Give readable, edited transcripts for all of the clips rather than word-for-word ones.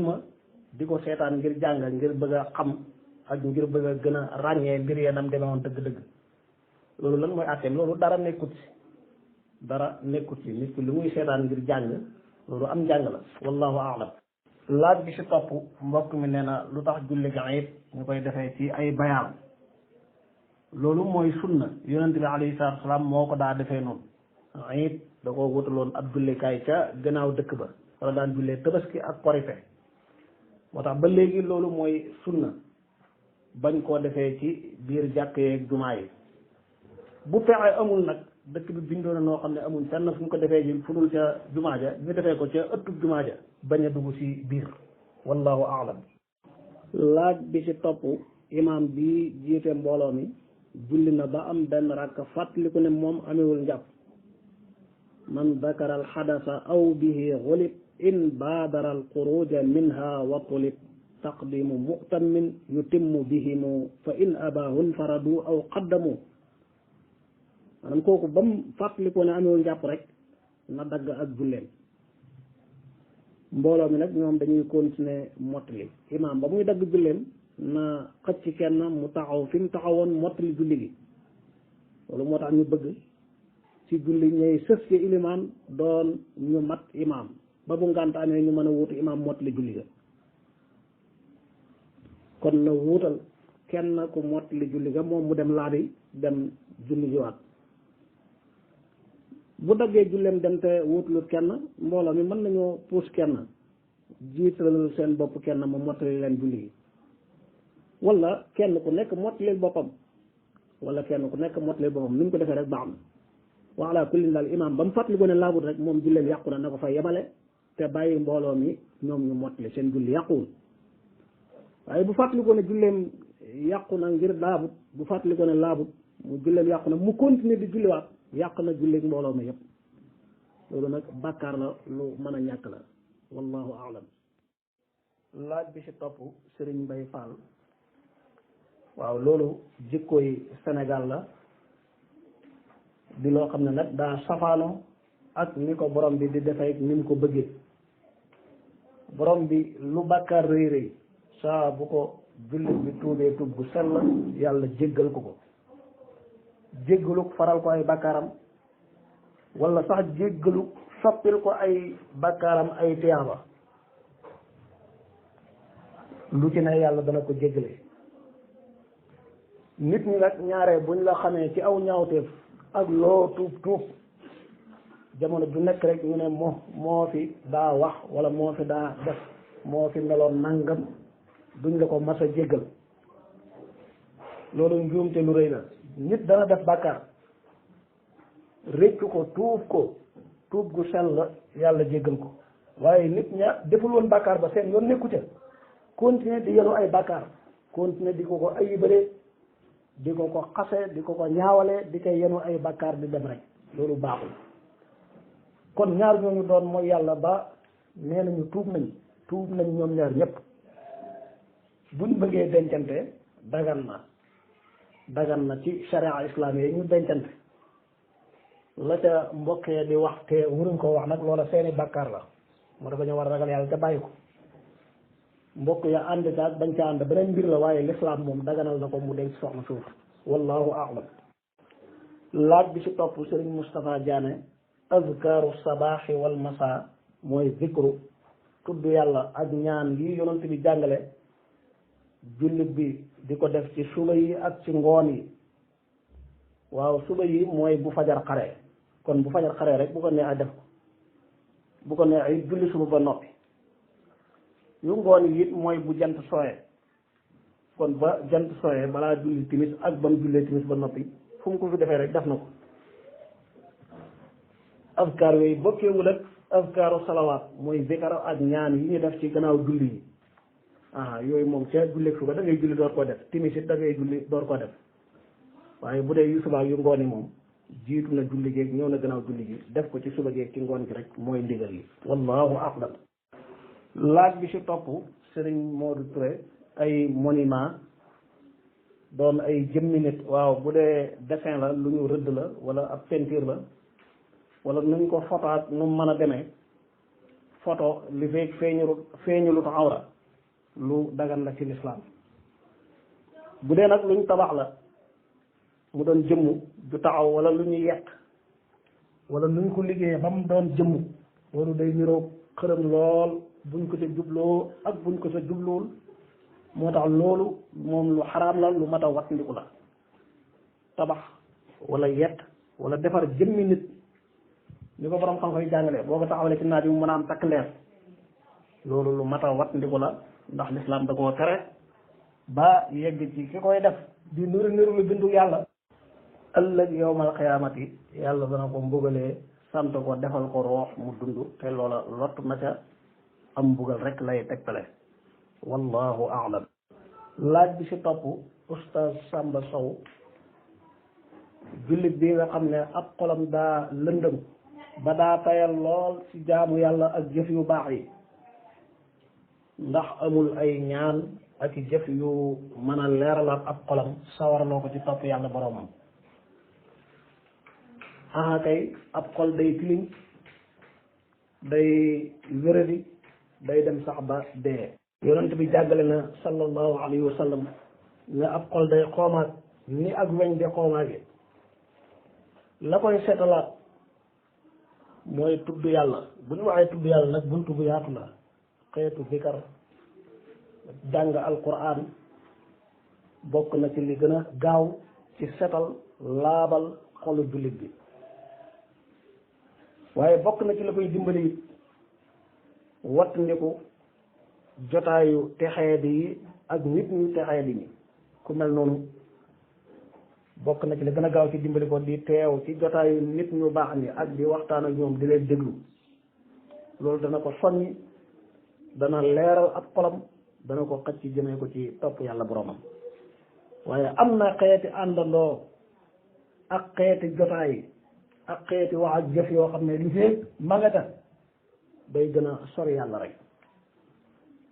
film di ko seetaan ngir jàng ngir bëgg a xam ak ngir bëgg a gën a ràññee mbir ya nam demee woon dëgg-dëgg loolu lan mooy àtteem loolu dara nekkut ci nit ki lu muy seetaan ngir jàng loolu am njàng la wallahu aalam. laaj bi si topp mbokk mi nee na lu tax julli ga it ñu koy defee ci ay bayaan loolu mooy sunna yonente bi alayhi salaatu wasalaam moo ko daa defee noonu it da koo wutaloon ab jullikaay ca gannaaw dëkk ba wala daan jullee tabaski ak korite moo tax ba léegi loolu mooy sunna bañ koo defee ci biir jàkk yeeg jumaa yi bu fexe amul nag dëkk bi bindoo na noo xam ne amul fenn fu ñu ko defee ji fu dul ca jumaa ja ñu defee ko ca ëttub jumaa ja bañ a dugg ci biir wallahu aalam. laaj bi ci topp imaam bi jiite mbooloo mi julli na ba am benn rakk fàttaliku ne moom amewul njàpp man dakara al xadasa aw bihi xulib in baadara al xuruja minha wa tulib taqdimu mu'tammin yutimmu bihimu fa in abaahu nfaradu aw qaddamu maanaam kooku ba mu fàttaliku ne amewul njàpp rek na dagg ak julleem mbooloo mi nag ñoom dañuy continuer mottali imaam ba muy dagg julleem na xëcc kenn mu taxaw fi mu taxawoon mottali julli gi loolu moo tax ñu bëgg ci julli ñooy sës ci ilimaan doon ñu mat imaam ba bu ngànt amee ñu mën a wuutu imaam mottali julli ga kon na wuutal kenn ku mottali julli ga moom mu dem laabi dem julli jiwaat bu daggee julleem dem te wuutlut kenn mbooloo mi mën nañoo puus kenn jiital seen bopp kenn mu mottali leen julli gi wala kenn ku nekk mottali boppam ni mu ko defee rek baax na wa ala kulli daal imaam ba mu fàttali ko ne laabut rek moom julleem yàqu na ko fa yemale te bàyyi mbooloo mi ñoom ñu mottali seen julli yàquwul waaye bu fàttali ko ne julleem yàqu na ngir laabut bu fàttali ko ne laabut mu julleem yàqu na mu continuer di julliwaat yàq na julleeg mbooloo mi yëpp loolu nag bàkkaar la lu mën a ñàkk la wallahu aalam. laaj bi ci topp Serigne Mbaye Fall waaw loolu jikkooy Sénégal la di loo xam ne nag daa safaano ak ni ko borom bi di defee ni mu ko bëggee borom bi lu bàkkaar rëy rëy saa bu ko jullit bi tuubee tuub gu sell yàlla jéggal ko jéggalu faral ko ay bàkkaaram wala sax jéggalu soppil ko ay bàkkaaram ay tiyaaba lu ci ne yàlla dana ko jéggale nit ñi nag ñaare buñ la xamee ci aw ñaawteef ak loo tuub jamono du nekk rek ñu ne moo fi daa wax wala moo fi daa def moo fi meloon nangam duñ la ko mas a jéggal loolu njuumte lu rëy la nit dana def bàkkaar réccu ko tuub gu sell la yàlla jéggal ko waaye nit ña deful woon bàkkaar ba seen yoon nekku ca continuer di yenu ay bàkkaar continuer di ko ayibale di ko xase di ko ñaawale di koy yenu ay bàkkaar di dem rek loolu baaxul kon ñaar ñooñu doon mooy yàlla ba nee nañu tuub nañ ñoom ñaar ñëpp buñ bëggee dencante dagan na ci sharia islam yi ñu dencante la ca mbokkee di wax te wuruñ ko wax nag loola seeni bàkkaar la moo dafa ñu war a ragal yàlla te bàyyi ko mbokk ya ànd caag bañ ca ànd beneen mbir la waaye lislaam moom daganal na ko mu denc soxna suuf wallahu a'lam. laaj bi ci topp Serigne Moustapha Diané azkaru sabaaxi wal masa mooy zikru tudd yàlla ak ñaan yi yonent bi jàngale jullit bi di ko def ci suba yi ak ci ngoon yi waaw suba yi mooy bu fajar xare kon bu fajar xare rek bu ko neexee def ko bu ko neexee julli suba ba noppi yu ngoon yi it mooy bu jant sooyee kon ba jant sooyee balaa julli timis ak ba mu jullee timis ba noppi fu mu ko fi defee rek def na ko azkar yooyu bokkeewul ak azkaru salawaat mooy zikar ak ñaan yi ñu def ci gannaaw julli yi yooyu moom ca julleeg suba da ngay julli door koo def timis it da ngay julli door koo def waaye bu dee yu suba yu ngoon yi moom jiitu na julli géeg ñëw na gannaaw julli gi def ko ci suba géeg ci ngoon gi rek mooy ndigal yi wallahu a'lam. laaj bi ci topp Serigne Modou Touré ay monument doon ay jëmmi nit waaw bu dee dessin la lu ñu rëdd la wala ab peinture la wala nuñ ko fotaat nu mën a demee photo li feeg feeñulut awra lu dagan la ci lislaam bu dee nag luñ tabax la mu doon jëmm ju taxaw wala lu ñu yekk wala luñ ko liggéeyee ba mu doon jëmm loolu day niroog xërëm lool buñ ko ca jubloo ak buñ ko ca jubluwul moo tax loolu moom lu xaraam la lu mat a wattandiku la tabax wala yett wala defar jëmmi nit ni ko borom xam-xam yi jàngalee boo ko taxawalee ci naaj bi mu mën a am takk leer loolu lu mat a wattandiku la ndax lislaam da koo tere ba yegg ci ki koy def di niru lu bindu yàlla ëllëg yowmal xiyaamati yàlla dana ko mbugalee sant ko defal ko roox mu dund te loola lott na ca am mbugal rek lay tegtale wallahu a'lam laaj bi ci topp oustaz Samba Sow jullit bi nga xam ne ab xolam daa lëndëm ba daa tayal lool ci jaamu yàlla ak jëf yu baax yi ndax amul ay ñaan ak jëf yu mën a leeralaat ab xolam sawarloo ko ci topp yàlla boroomam aha kay ab xol day tilim day wéradi day dem sax ba dee yonent bi jàggale na sallallahu alayhi wa sallam ne ab xol day xoomaat ni ak weñ de xoomaage la koy seetalaat mooy tudd yàlla bu ñu waxee tudd yàlla nag buntu bu yaatu la xeetu zikar jàng alquran bokk na ci li gën a gaaw ci setal laabal xolu jullit bi waaye bokk na ci la koy dimbali it wattandiku jotaayu texeedi yi ak nit ñu texeedi ñi ku mel noonu bokk na ci li gën a gaaw ci dimbali ko di teew ci jotaayu nit ñu baax ñi ak di waxtaan ak ñoom di leen déglu loolu dana ko soññ dana leeral ab xolam dana ko xëcc ci jëmee ko ci topp yàlla boromam waaye am na xeeti àndandoo ak xeeti jotaay ak xeeti wax ak jëf yoo xam ne li fee magata day gën a sori yàlla rek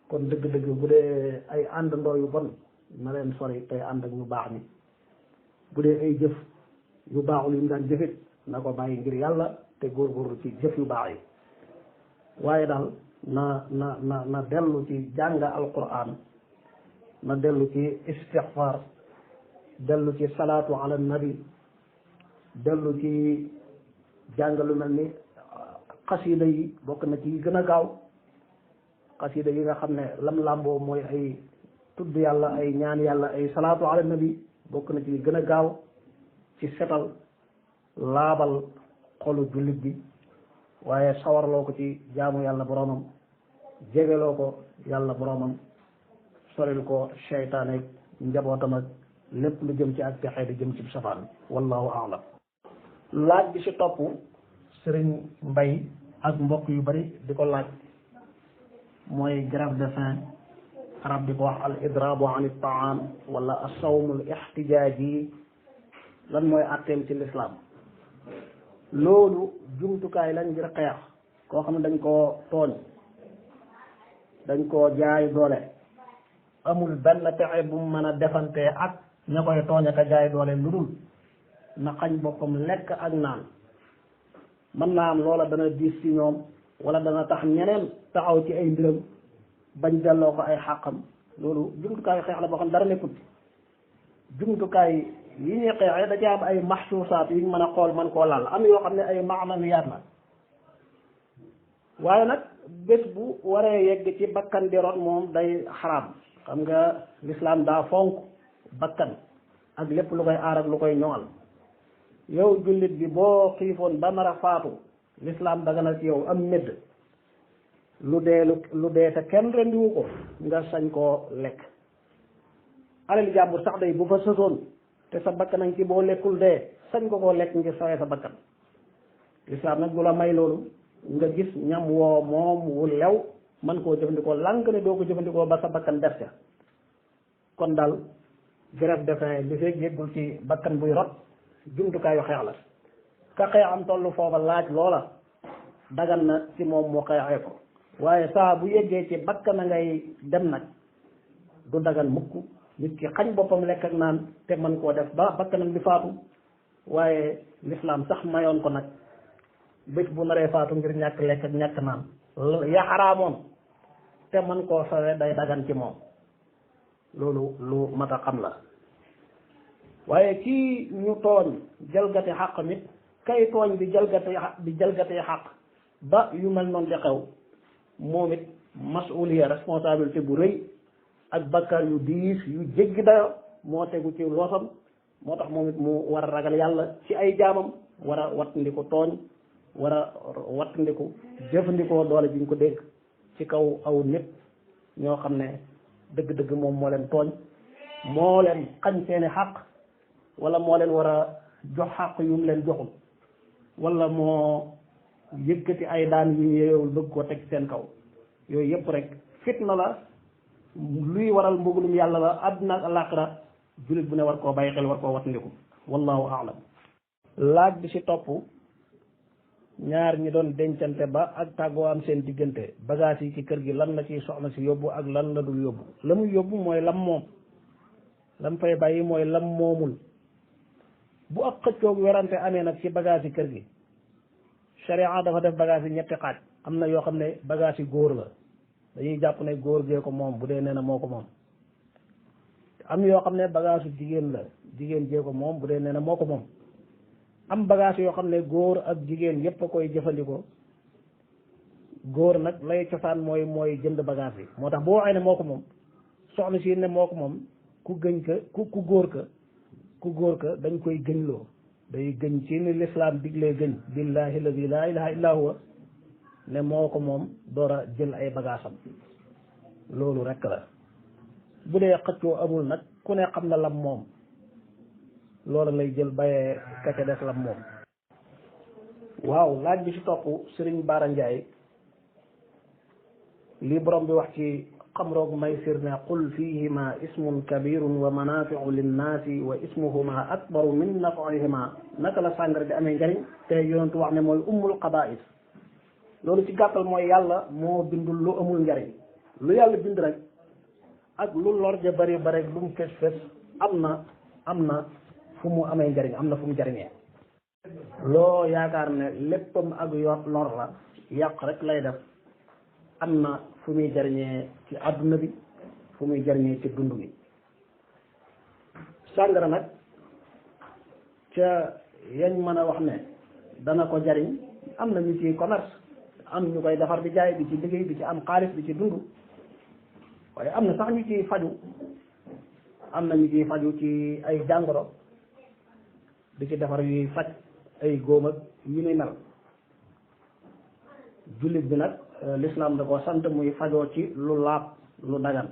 kon dëgg-dëgg bu dee ay àndandoo yu bon na leen sori tey ànd ak ñu baax ñi bu dee ay jëf yu baaxul yu mu daan jëfit na ko bàyyi ngir yàlla te góorgóorlu ci jëf yu baax yi waaye daal na dellu ci jàng alquran na dellu ci istixfar dellu ci salaatu ala nabi dellu ci jàng lu mel ni xasida yi bokk na ci gën a gaaw xasida yi nga xam ne lam làmboo mooy ay tudd yàlla ay ñaan yàlla ay salaatu ala nabi bokk na ci gën a gaaw ci setal laabal xolu jullit bi waaye sawarloo ko ci jaamu yàlla boromam jegeloo ko yàlla boromam soril ko seytaane njabootam ak lépp lu jëm ci ak pexe di jëm ci safaan wallahu a'lam laaj bi ci topp sëriñ Mbay ak mbokk yu bari di ko laaj mooy grève de faim arab di ko wax al idrabu an il taam wala asawmul ixtijaaji lan mooy atteem ci lislaam loolu jumtukaay lañ ngir xeex koo xam ne dañ koo tooñ dañ koo jaay doole amul benn pexe bu mu mën a defante ak ña koy tooñ ak a jaay doole lu dul na xañ boppam lekk ak naan mën naa am loola dana diis ci ñoom wala dana tax ñeneen taxaw ci ay mbiram bañ delloo ko ay xàqam loolu jumtukaayu xeex la boo xam dara nekkut jumtukaay yi ñuy xeexee da ci am ay maxsuusaat yi ñu mën a xool mën koo laal am yoo xam ne ay maanawiyaat la waaye nag bés bu waree yegg ci bakkan di rot moom day xaraam xam nga lislaam daa fonk bakkan ak lépp lu koy aar ak lu koy ñoŋal yow jullit bi boo xiifoon ba nar a faatu lislaam daganal ci yow am médd lu dee te kenn rendiwu ko nga sañ koo lekk alal jàmbur sax day bu fa sësoon te sa bakkan nañ ci boo lekkul dee sañ ko koo lekk ngir sawee sa bakkan lislaam nag du la may loolu nga gis ñam woo moom wu lew man koo jëfandikoo lànk ne doo ko jëfandikoo ba sa bakkan def ca kon daal grève de faim li fekk yeggul ci bakkan buy rot jumtukaayu xeex la ka xeex am tollu foofa laaj loola dagan na ci moom mu xeexee ko waaye saa bu yeggee ci bakkan na ngay dem nag du dagan mukk nit ki xañ boppam lekk ak naan te man koo def ba bakkanam di faatu waaye lislaam sax mayoon ko nag bés bu naree faatu ngir ñàkk lekk ak ñàkk naan ya xaraamoon te man koo sawe day dagan ci moom loolu lu mat a xam la. waaye kii ñu tooñ jalgati xaq nit kay tooñ di jalgati xaq ba yu mel noonu di xew moom it masuliya responsabilité bu rëy ak bakkaar yu diis yu jéggi dayo moo tegu ci loosam. moo tax moom it mu war a ragal yàlla ci ay jaamam war a wattandiku tooñ war a wattandiku jëfandikoo doole ji ñu ko dégg ci kaw aw nit ñoo xam ne dëgg-dëgg moom moo leen tooñ moo leen xañ seeni xaq wala moo leen war a jox xaq yu mu leen joxul wala moo yëkkati ay daan yu ñu yeewul bëgg ko teg seen kaw yooyu yëpp rek fitna la luy waral mbugulum yàlla la àdduna ak àllaaxira jullit bu ne war koo bàyyi xel war koo wattandiku wallahu aalam. laaj bi ci topp ñaar ñi doon dencante ba ak tàggoo am seen diggante bagage yi ci kër gi lan la ciy soxna si yóbbu ak lan la dul yóbbu. la muy yóbbu mooy lam moom lam fay bàyyi mooy lam moomul. bu ak xëccoog werante amee nag ci bagage yi kër gi sharia dafa def bagage yi ñetti xaaj. am na yoo xam ne bagage yi góor la dañuy jàpp ne góor gee ko moom bu dee nee na moo ko moom. am yoo xam ne bagage su jigéen la jigéen jee ko moom bu dee nee na moo ko moom. am bagage yoo xam ne góor ak jigéen yépp a koy jëfandikoo góor nag lay cosaan mooy jënd bagage yi moo tax boo waxee ne moo ko moom soxna si ne moo ko moom ku gëñ ka ku góor ka dañ koy gëñloo day gëñ ci ni lislaam diglee gëñ billahi alladi laa ilaha illa huwa ne moo ko moom door a jël ay bagaasam loolu rekk la. bu dee xëccoo amul nag ku ne xam na lam moom loolu lay jël bayee kacca des lam moom. waaw laaj bi ci topp Sëriñ Baara Njaay lii borom bi wax ci xamroog maysir ne qul fihima ismun kabirun wa manafiu linnaasi wa ismuhuma akbaru min nafihima naka la sàngara di amee njariñ te yonentu wax ne mooy ummul xabaa'is. loolu ci gàttal mooy yàlla moo bindul lu amul njariñ lu yàlla bind rek ak lu lor ja bari bare lu mu fes fes am na fu mu amee njariñ am na fu mu jariñee. loo yaakaar ne léppam ak lor la yàq rek lay def am na fu muy jariñee ci àdduna bi fu muy jariñee ci dund bi. sàngara nag ca yañ mën a wax ne dana ko jariñ am na ñu ci commerce am ñu koy defar di jaay di ci liggéey di ci am xaalis di ci dund waaye am na sax ñu ci faju am na ñu ci faju ci ay jàngoro di ci defar yuy faj ay góom ak yu ni mel. jullit bi nag l'islam da ko sant muy fajoo ci lu laab lu dagan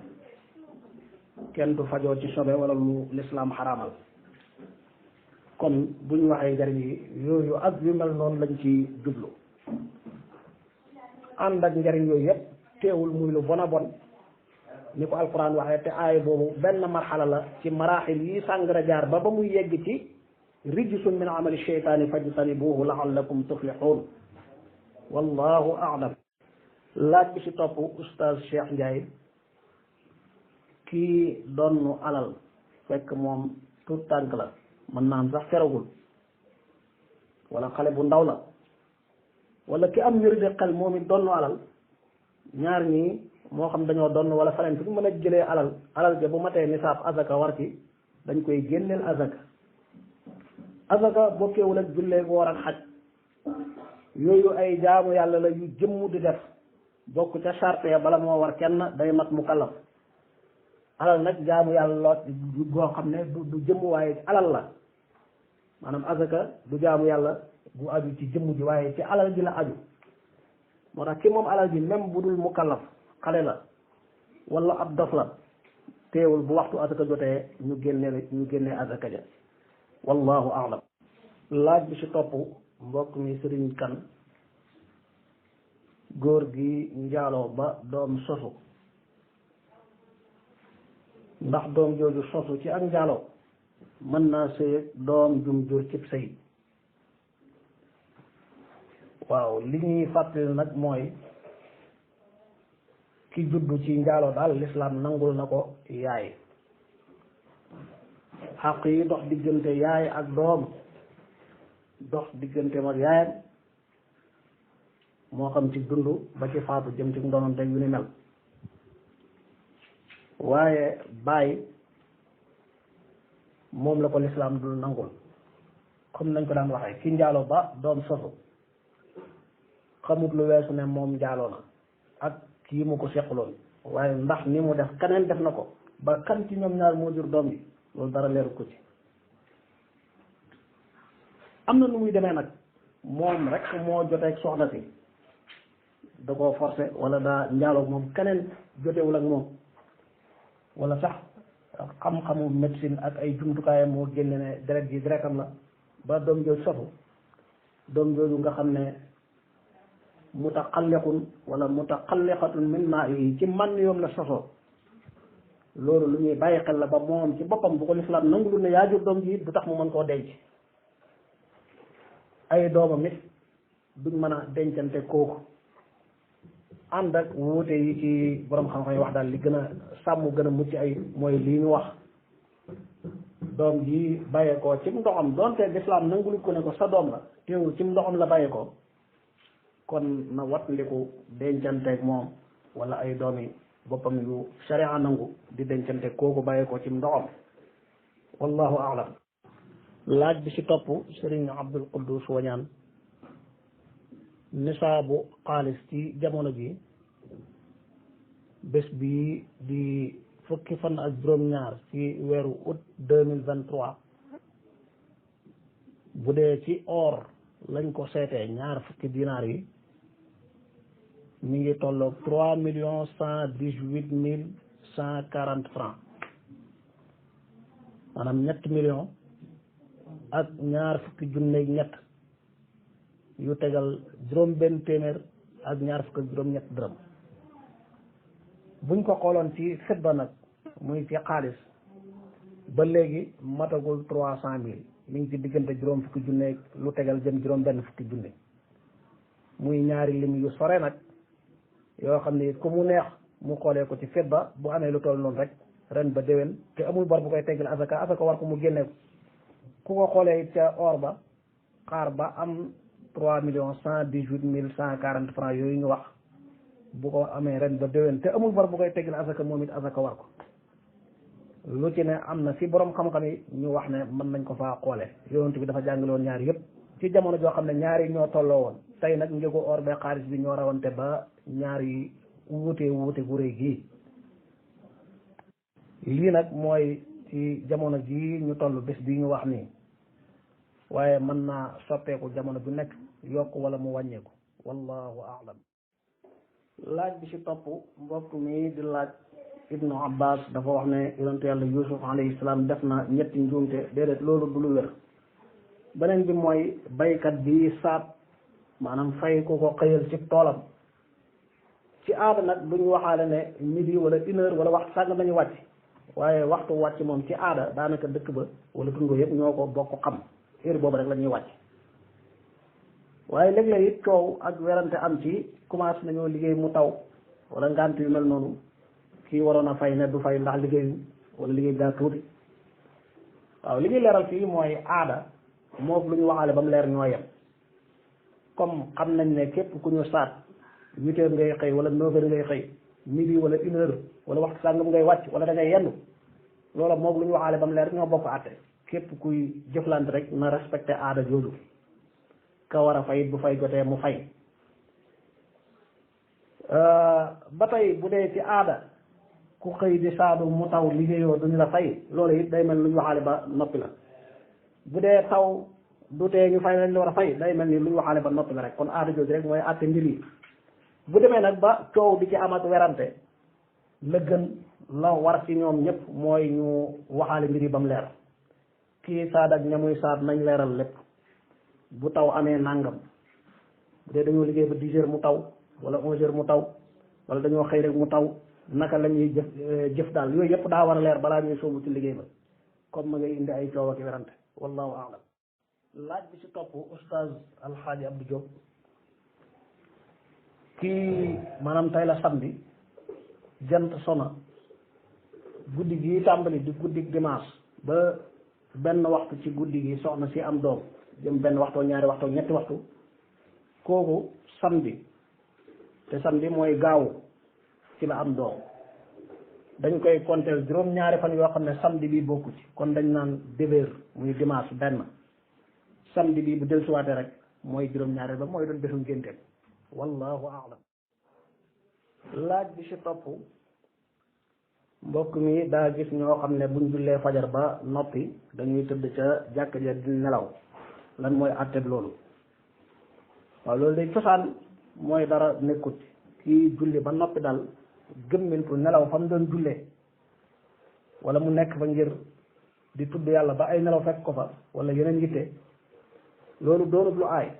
kenn du fajoo ci sobe wala lu l'islam xaraamal. kon bu ñu waxee njariñ yi yooyu ak yu mel noonu lañ ci jublu ànd ak njariñ yooyu yëpp teewul muy lu bon a bon ni ko alquran waxee te aay boobu benn marxala la ci maraaxil yi sàngara jaar ba muy yegg ci rijsun min amali sheytaani fajtanibuhu laallakum tuflixuun wallahu a'lam. laaj bi ci topp oustaz Cheikh Ndiaye kii doon alal fekk moom tout tànk la mën naa am sax feragul wala xale bu ndaw la wala ki am wér de xel moom it doon alal ñaar ñii moo xam dañoo doon wala feneen fi ñu mën a jëlee alal ja bu matee nisaab azaka war ci dañ koy génneel azaka bokkeewul ak jullee woor ak xaj yooyu ay jaamu yàlla la yu jëmm di def bokk ca charte ya bala moo war kenn day mat mukallaf. alal nag jaamu yàlla goo xam ne du jëmm waaye alal la maanaam azaka du jaamu yàlla bu aju ci jëmm ji waaye ci alal ji la aju moo tax ki moom alal ji même bu dul mukallaf xale la wala ab dof la teewul bu waxtu azaka jotee ñu génne azaka ja wallahu a'lam. laaj bi ci topp mbokk mi Sëriñ Kan góor gi njaaloo ba doom sosu ndax doom jooju sosu ci ak njaaloo mën naa sëy doom jum jur cib sëy. waaw li ñuy fàttali nag mooy ki juddu ci njaaloo daal lislaam nangul na ko yaay xaq yi dox diggante yaay ak doom dox diggante mag yaayam moo xam ci dund ba ci faatu jëm ci ndonante yu ni mel waaye bàyyi moom la ko lislaam dul nangul comme nañ ko daan waxee ki njaalo ba doom sosu xamut lu weesu ne moom njaaloo na ak kii mu ko seqaloon waaye ndax ni mu def keneen def na ko ba kan ci ñoom ñaar moo jur doom yi loolu dara leeru ko ci am na nu muy demee nag moom rek moo joteeg soxna si da koo forcé wala daa njaaloo moom keneen jotewul ak moom wala sax xam-xamu médecine ak ay jumtukaayam moo génne ne deret ji deretam la ba doom jooju sosu doom jooju nga xam ne mutaqalliqun wala mutaqalliqatun min maa yi ci man yoom la sosoo loolu lu ñuy bàyyi xel la ba moom ci boppam bu ko lislaam nangulu ne yaa jur doom ji du tax mu mën koo denc ay doomam it duñ mën a dencante kooku ànd ak wuute yi ci borom xam-xam yi wax daal li gën a sàmm gën a mucc ay mooy lii ñu wax doom ji bàyyeekoo cim ndoxam doonte lislaam nangulu ko ne ko sa doom la teewul cim ndoxam la bàyyeekoo kon na wattandiku dencanteeg moom wala ay doomi boppam yu sharia nangu di dencante kooku bàyyeekoo cim ndoxam wallahu aalam laaj bi ci topp Sëriñ Abdul Quddus Wañaan nisaabu xaalis ci jamono ji bés bi di fukki fan ak juróom-ñaar ci weeru août 2023 bu dee ci or lañ ko seetee ñaar fukki dinaar yi mi ngi tolloog 3,118,140 francs maanaam 7 millions ak ñaar fukki junneeg ñett yu tegal juróom benn téeméer ak ñaar fukk ak juróom ñett dërëm buñ ko xooloon ci fidda nag muy ci xaalis ba léegi matagul 300,000 mi ngi ci diggante juróom fukki junneeg lu tegal jëm juróom benn fukki junne muy ñaari lim yu sore nag yoo xam ne ku mu neex mu xoolee ko ci fidda bu amee lu toll noonu rek ren ba déwén te amul bor bu koy teggal asaka war ko mu génne ko ku ko xoolee ca or ba xaar ba am 3,118,140 francs yooyu ñu wax bu ko amee ren ba déwén te amul bor bu koy teggal asaka moom it asaka war ko lu ci ne am na fi borom xam-xam yi ñu wax ne mën nañ ko faa xoole yonent bi dafa jàngale woon ñaari yëpp ci jamono joo xam ne ñaari ñoo tolloo woon tey nag njëgu or be xaalis bi ñoo rawante ba ñaari wuute gu rëy gii lii nag mooy ci jamono ji ñu toll bés bi ñu wax nii waaye mën naa soppeeku jamono bu nekk yokk wala mu wàññeeku wallahu aalam laaj bi ci topp mbokk mi di laaj ibnu abbas dafa wax ne yonentu yàlla yusuf alayhi salaam def na ñetti njuumte déedéet loolu du lu wér beneen bi mooy baykat bi saat maanaam fay ku ko xëyal ci toolam ci aada nag duñu waxaale ne midi wala une heure wala waxtu sàngam nañu wàcc waaye waxtu wàcc moom ci aada daanaka dëkk ba wala tund yëpp ñoo ko bokk xam heure boobu rek la ñuy wàcc waaye léeg-léeg it coow ak werante am ci commencé nañoo liggéey mu taw wala ngant yu mel noonu kii waroon a fay ne du fay ndax liggéeyu wala liggéey gaa tuuti waaw li ñuy leeral fii mooy aada moom lu ñu waxaale ba mu leer ñoo yem comme xam nañ ne képp ku ñu saat 8 heures ngay xëy wala 9 heures ngay xëy midi wala une heure wala waxtu sàngam ngay wàcc wala da ngay yendu loola moom lu ñu waxaale ba mu leer ñoo bokk àtte képp kuy jëflante rek na respecté aada jooju ka war a fay bu fay jotee mu fay ba tey bu dee ci aada ku xëy di saadu mu taw liggéeyoo duñu la fay loolu it day mel lu ñu waxaale ba noppi la bu dee taw du tee ñu fay lañ la war a fay day mel ni lu ñu waxaale ba noppi la rek kon aada jooju rek mooy àtte mbir yi bu demee nag ba coow di ci am ak werante la gën la war ci ñoom ñëpp mooy ñu waxaale mbir yi ba mu leer kii saad ak ñamuy saad nañ leeral lépp bu taw amee nàngam bu dee dañoo liggéey ba 10 heures mu taw wala 11 heures mu taw wala dañoo xëy rek mu taw naka la ñuy jëf daal yooyu yëpp daa war a leer balaa ñuy soobu ci liggéey ba comme ma ngay indi ay coow ak werante wallahu aalam laaj bi ci topp oustaz alxaaji Abdou Diop kii maanaam tey la samedi jant sona guddi gi tàmbali di guddi dimanche ba benn waxtu ci guddi gi soxna si am doom jëm benn waxtoo ñaari waxtoo ñetti waxtu kooku samedi te samedi mooy gaawu ci la am doom dañ koy compter juróom-ñaari fan yoo xam ne samedi bi bokku ci kon dañ naan débéer muy dimanche benn samedi bi bu dellusiwaatee rek mooy juróom-ñaari ba mooy doon bésum ngénteem wallahu a'lam. laaj bi ci topp mbokk mi daa gis ñoo xam ne buñ jullee fajar ba noppi dañuy tëdd ca jàkk ja di nelaw lan mooy àtteb loolu. waaw loolu day cosaan mooy dara nekkut kii julli ba noppi daal gëmmin pour nelaw fa mu doon jullee wala mu nekk fa ngir di tudd yàlla ba ay nelaw fekk ko fa wala yeneen yitte loolu doonut lu aay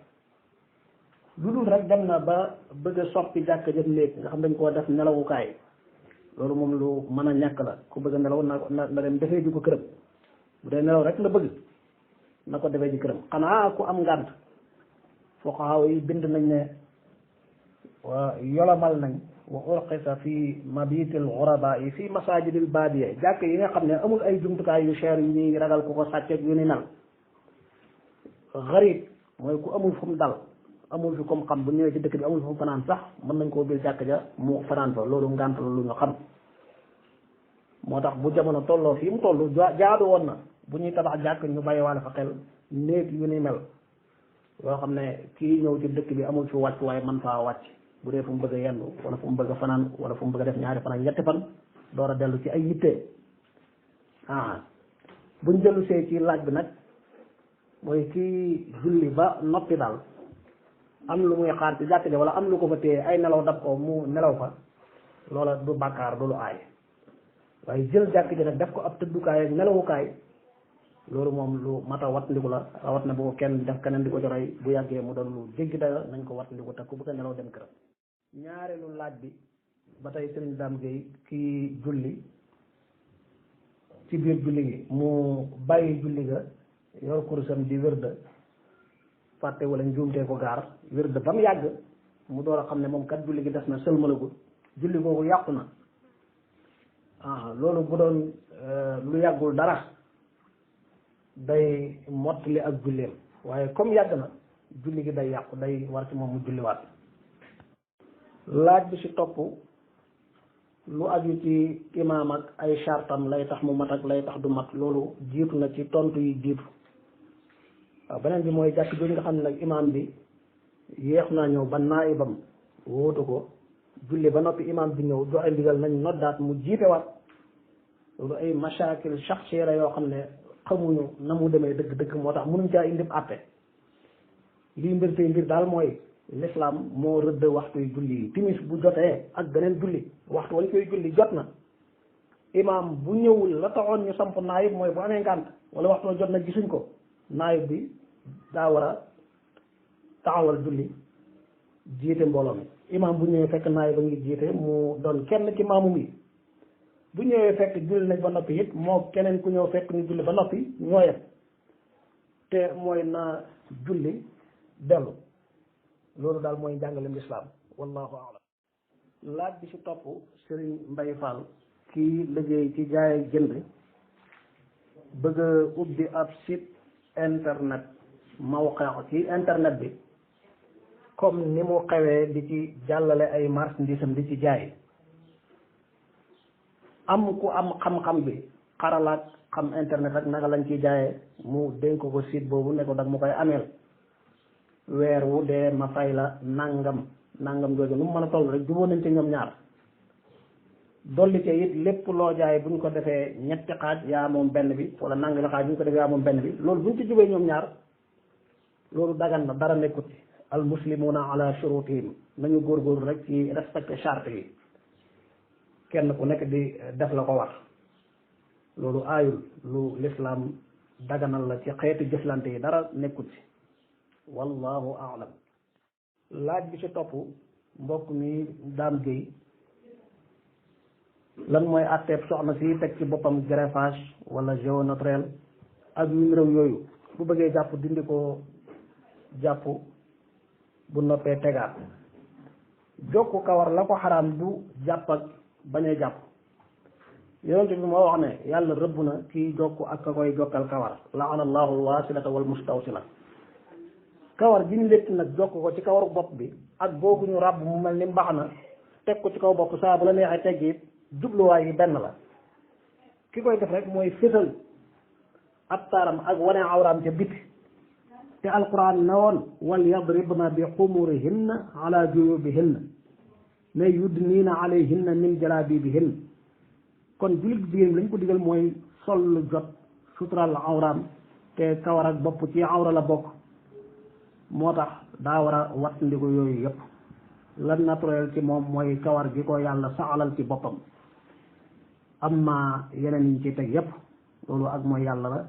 lu dul rek dem na ba bëgg a soppi jàkk jëm néeg nga xam dañ koo def nelawukaay loolu moom lu mën a ñàkk la ku bëgg a nelaw na dem defee ji ko këram bu dee nelaw rek la bëgg na ko defee ji këram xanaa ku am ngànt fuqahaa yi bind nañ ne wa yolomal nañ wa urqisa fi mabitil ghuraba yi fi masajidil baadiya jàkk yi nga xam ne amul ay jumtukaay yu cher yu ñuy ragal ku ko sàcceeg yu ni nal gharib mooy ku amul fu mu dal amul fi comme xam bu ñëwee ci dëkk bi amul fu mu fanaan sax mën nañ koo bil jàkk ja mu fanaan fa loolu ngànt la lu ñu xam moo tax bu jamono tolloo fii mu toll jaadu woon na bu ñuy tabax jàkk ñu bàyyiwaale fa xel néeg yu ni mel yoo xam ne kii ñëw ci dëkk bi amul fi wàcc waaye man faa wàcc bu dee fu mu bëgg a yendu wala fu mu bëgg a fanaan wala fu mu bëgg a def ñaari fan ak ñetti fan door a dellu ci ay yitte buñ dellu see ci laaj bi nag mooy kii julli ba noppi daal am lu muy xaar ci jàkk ja wala am lu ko fa téye ay nelaw dab ko mu nelaw fa loola du bàkkaar du lu aay waaye jël jàkk ja nag def ko ab tëddukaay ak nelawukaay loolu moom lu mata wattandiku la rawat na bu ko kenn def keneen di ko joroy bu yàggee mu doon lu jéggi dayo nañ ko wattandiku te ku bëgg a nelaw dem këram. ñaareelu laaj bi ba tey sëriñ Dame Gueye kii julli ci biir julli gi mu bàyyi julli ga yor kurusam di wërda fàtte wala njuumtee ko gaar wërda ba mu yàgg mu door a xam ne moom kat julli gi des na sëlmalagul julli googu yàqu na loolu bu doon lu yàggul dara day mottali ak julleem waaye comme yàgg na julli gi day yàqu day war ci moom mu julliwaat. laaj bi ci topp lu aju ci imaam ak ay chartam lay tax mu mat ak lay tax du mat loolu jiitu na ci tontu yi jiitu waaw beneen bi mooy jàkk jooju nga xam ne nag imaam bi yéex naa ñëw ba naayibam wóotu ko julli ba noppi imaam bi ñëw joxe ndigal nañ noddaat mu jiitewaat loolu ay mashakil shakhsiya la yoo xam ne xamuñu na mu demee dëgg-dëgg moo tax mënuñ caa indi àtte lii mbir tey mbir daal mooy l'islam moo rëdd waxtu yu julli yi timis bu jotee ak beneen julli waxtu wañ koy julli jot na imaam bu ñëwul la taxoon ñu samp naayib mooy bu amee ngànt wala waxtu wa jot na gisuñ ko naayib bi daa war a taxawal julli jiite mbooloo mi imaam bu ñëwee fekk naayib ba ngi jiite mu doon kenn ci maamum yi bu ñëwee fekk julli nañ ba noppi it moo keneen ku ñëw fekk ñu julli ba noppi ñooyam te mooy na julli dellu loolu daal mooy njàngaleem lislaam wallahu a'lam. laaj bi ci topp Serigne Mbaye Fall kii liggéey ci jaay ak jënd bëgg a ubbi ab site internet mawqaa ci internet bi comme ni mu xewee di ci jàllale ay marchandises am di ci jaay am ku am xam-xam bi xaralaat xam internet ak naka lañ ciy jaayee mu dénk ko site boobu ne ko dag mu koy ameel weer wu dee ma fay la nangam jooju nu mu mën a toll rek jubóo nañ ci ñoom ñaar dolli ci it lépp loo jaay bu ñu ko defee ñetti xaaj yaa moom benn bi wala nangami xaaj bu ñu ko defee yaa moom benn bi loolu bu ñu ci jubee ñoom ñaar loolu dagan na dara nekkut ci al muslimuna ala shurutihim nañu góorgóorlu rek ci respecté charte yi kenn ku nekk di def la ko war loolu aayul lu l'islam daganal la ci xeetu jëflante yi dara nekkut ci wallahu a'lam. laaj bi ci topp mbokk mi Dame Gueye lan mooy àtteeb soxna si teg ci boppam greffage wala géo naturel ak yu réew yooyu bu bëggee jàpp dindi ko jàpp bu noppee tegaat jokku kawar la ko xaraam du jàpp ak bañ a jàpp yonent bi moo wax ne yàlla rëbb na kii jokku ak ka koy jokkal kawar la'ana allahu alwasilata wal mustawsila kawar gi ñu létt nag jokk ko ci kawaru bopp bi ak googu ñu ràbb mu mel ni mbax na teg ko ci kaw bopp saa bu la neexee tegg it jubluwaay yi benn la ki koy def rek mooy fësal ab taaram ak wane awraam ca biti te alquran na woon wal yadribna bi xumurihinna ala juyubihinna ne yudniina alayhinna min jalabibihinna kon jullit jigéen lañ ko digal mooy sol lu jot sutural awraam te kawar ak bopp ci awra la bokk moo tax daa war a wattandiku yooyu yëpp lan naturel ci moom mooy kawar gi ko yàlla saxalal ci boppam amma yeneen yi ci teg yëpp loolu ak mooy yàlla la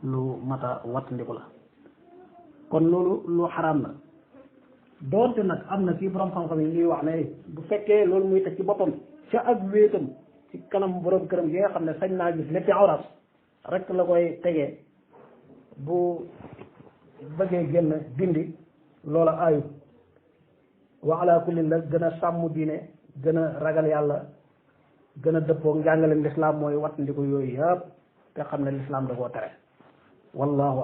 lu mata wattandiku la kon loolu lu xaraam la doonte nag am na ci borom xam-xam yi ñuy wax ne bu fekkee loolu muy teg ci boppam ca ak wéetam ci kanam borom këram gi nga xam ne sañ naa gis lépp awraam rek la koy tegee bu bëggee génn dindi loola ayu wa ala kulli la gën a sàmm diine gën a ragal yàlla gën a dëppoo njàngaleem lislaam mooy wattandiku yooyu yëpp te xam ne lislaam da koo tere wallahu